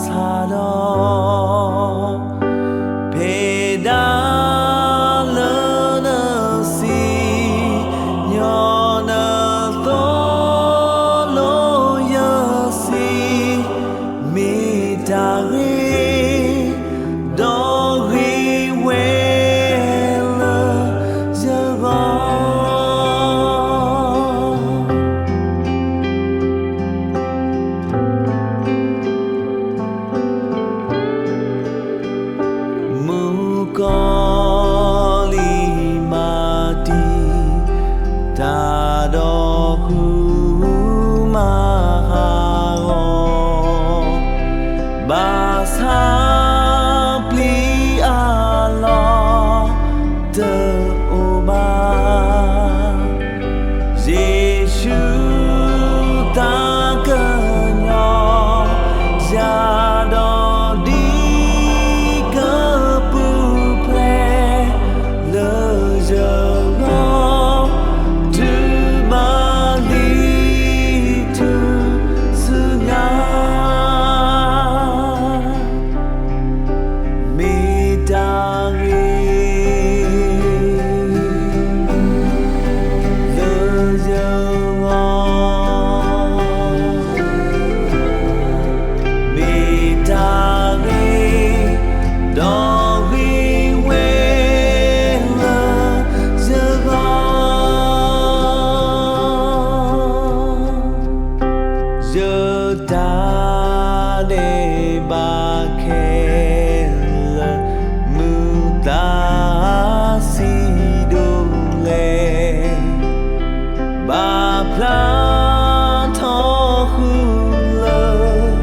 ဆါဒီး ဖဲဒၣ်လၢနစံၣ်ညီၣ် နသိၣ်လိယစံး မ့ၢ်တၢ်ဂ့ၤ ဒီးဂ့ၤဝဲလၢယဂီၢ်. မုၣ်ကီၤလံၢ်မၤတံာ်တာ် ဒီးဃုမၤဟးဂီၤ, ဘၣ်ဆါပျံၤအလီၢ်တအိၣ်ဘၣ်. ယ့ၣ်ၡူးသးကညီၤယၤ ဒီးဒံကပူၤဖျဲးလၢယဂီၢ်, တုၤမၤလံၤတုၤဆူညါ မ့ၢ်တၢ်ဂ့ၤ လၢယဂီၢ်, မ့ၢ်တၢ်ဂ့ၤ ဒီးဂ့ၤဝဲလၢယဂီၢ်. ယတၢ်ဒဲးဘးခဲလၢာ် မုာ်သးစံၣ်ဒိၣ်လဲၣ်, ဘၣ်ဖျါထီၣ်ဃုာ်လၢ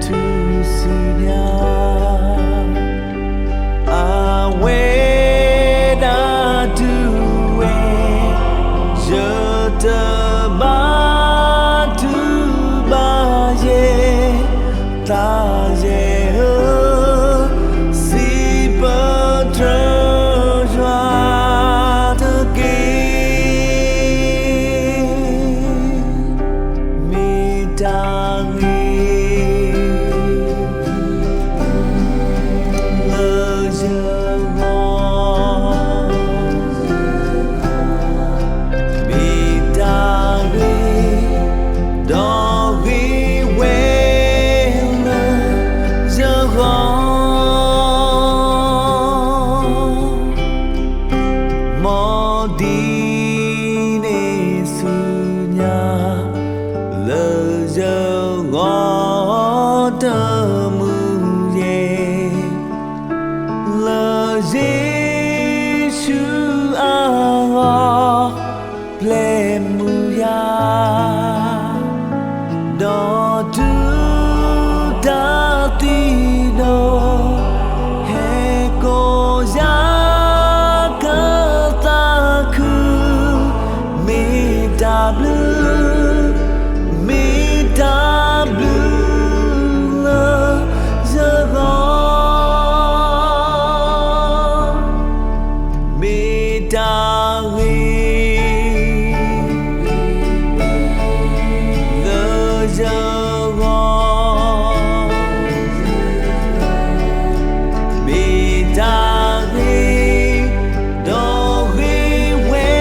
ထူၣ်စုညါ အဝဲဒၣ်ဒုးဝဲ, ယတဘၣ်ဒုးဘၣ်ယဲ, သးယဲၢ်ဧၢ, စံးပတြၢၤယွၤတက့ၢ်. မ့ၢ်တၢ်ဂ့ၤ လၢယဂီၢ်, မ့ၢ်တၢ်ဂ့ၤ ဒီးဂ့ၤဝဲလၢယဂီၢ်. မ်ဒ်န့ၣ်ဆူညါ လၢယဂီၢ်တမုာ်ယဲၢ်, လၢယ့ၣ်ၡူးအဂီၢ် ပျဲမုာ်ယၤ, ဒီးတုၤတၢ်သံဒိၣ် ဟဲကိးယၤ ကသးခု, မ့ၢ်တၢ်ဘျုး, မ့ၢ်တၢ်ဘျုးလၢယဂီၢ်, မ့ၢ်တၢ်ဂ့ၤ လၢယဂီၢ်, မ့ၢ်တၢ်ဂ့ၤ ဒီးဂ့ၤဝဲ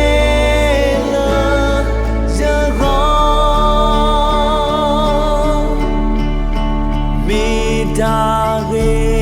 လၢယဂီၢ်, မ့ၢ်တၢ်ဂ့ၤ